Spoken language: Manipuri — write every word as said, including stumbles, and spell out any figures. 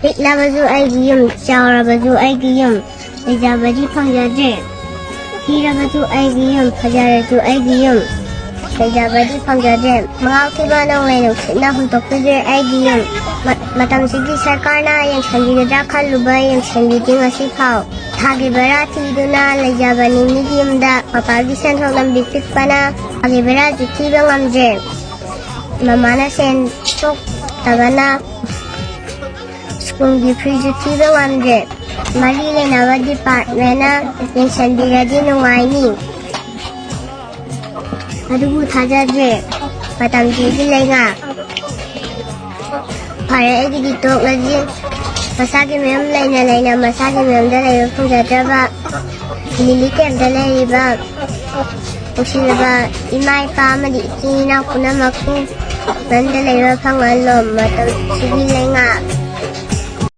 ꯄꯤꯛꯂꯕꯁꯨ ꯑꯩꯒꯤ ꯌꯨꯝ, ꯆꯥꯎꯔꯕꯁꯨ ꯑꯩꯒꯤ ꯌꯨꯝ, ꯂꯩꯖꯕꯗꯤ ꯐꯪꯖꯗ꯭ꯔꯦ꯫ ꯊꯤꯔꯕꯁꯨ ꯑꯩꯒꯤ ꯌꯨꯝ, ꯐꯖꯔꯁꯨ ꯑꯩꯒꯤ ꯌꯨꯝ, ꯂꯩꯖꯕꯗꯤ ꯐꯪꯖꯗ꯭ꯔꯦ꯫ ꯃꯉꯥꯎ ꯊꯤꯕ ꯅꯣꯡꯂꯩ ꯅꯨꯡꯁꯤꯠꯅ ꯍꯨꯟꯇꯣꯛꯄꯤꯈ꯭ꯔꯦ ꯑꯩꯒꯤ ꯌꯨꯝ꯫ ꯃ-, ꯃꯇꯝꯁꯤꯒꯤ ꯁꯔꯀꯥꯔꯅ ꯌꯦꯡꯁꯤꯟꯕꯤꯒꯗ꯭ꯔꯥ ꯈꯜꯂꯨꯕ, ꯌꯦꯡꯁꯤꯟꯕꯤꯗꯦ ꯉꯁꯤ ꯐꯥꯎ꯫ ꯊꯥꯒꯤ ꯚꯔꯥ ꯊꯤꯗꯨꯅ ꯂꯩꯖꯕꯅꯤ ꯃꯤꯒꯤ ꯌꯨꯝꯗ꯫ ꯃꯄꯥꯒꯤ ꯁꯦꯟꯊꯣꯛ ꯂꯝꯕꯤ ꯄꯤꯛꯄꯅ ꯊꯥꯒꯤ ꯚꯔꯥꯁꯨ ꯊꯤꯕ ꯉꯝꯗ꯭ꯔꯦ꯫ ꯃꯃꯥꯅ ꯁꯦꯟ ꯊꯣꯛꯇꯕꯅ ꯁ꯭ꯀꯨꯜꯒꯤ ꯐꯤꯁꯨ ꯊꯤꯕ ꯉꯝꯗ꯭ꯔꯦ꯫ ꯃꯔꯤ ꯂꯩꯅꯕ ꯗꯤꯄꯥꯔꯠꯃꯦꯟꯅ ꯌꯦꯡꯁꯤꯟꯕꯤꯔꯗꯤ ꯅꯨꯡꯉꯥꯏꯅꯤ꯫ ꯑꯗꯨꯕꯨ ꯊꯥꯖꯗ꯭ꯔꯦ꯫ ꯃꯇꯝꯁꯤꯒꯤ ꯂꯩꯉꯥꯛ꯫ ꯐꯔꯦ, ꯑꯩꯒꯤꯗꯤ ꯇꯣꯛꯂꯁꯤ꯫ ꯃꯁꯥꯒꯤ ꯃꯌꯨꯝ ꯂꯩꯅ ꯂꯩꯅ ꯃꯁꯥꯒꯤ ꯃꯌꯨꯝꯗ ꯂꯩꯕ ꯐꯪꯖꯗ꯭ꯔꯕ ꯂꯤꯂꯤ ꯀꯦꯝꯞꯇ ꯂꯩꯔꯤꯕ ꯅꯨꯡꯁꯤꯔꯕ ꯏꯃꯥ ꯏꯄꯥ ꯑꯃꯗꯤ ꯏꯆꯤꯟ ꯏꯅꯥꯎ ꯄꯨꯝꯅꯃꯛꯄꯨ ꯃꯌꯨꯝꯗ ꯂꯩꯕ ꯐꯪꯍꯜꯂꯣ꯫ ꯃꯇꯝꯁꯤꯒꯤ ꯂꯩꯉꯥꯛ꯫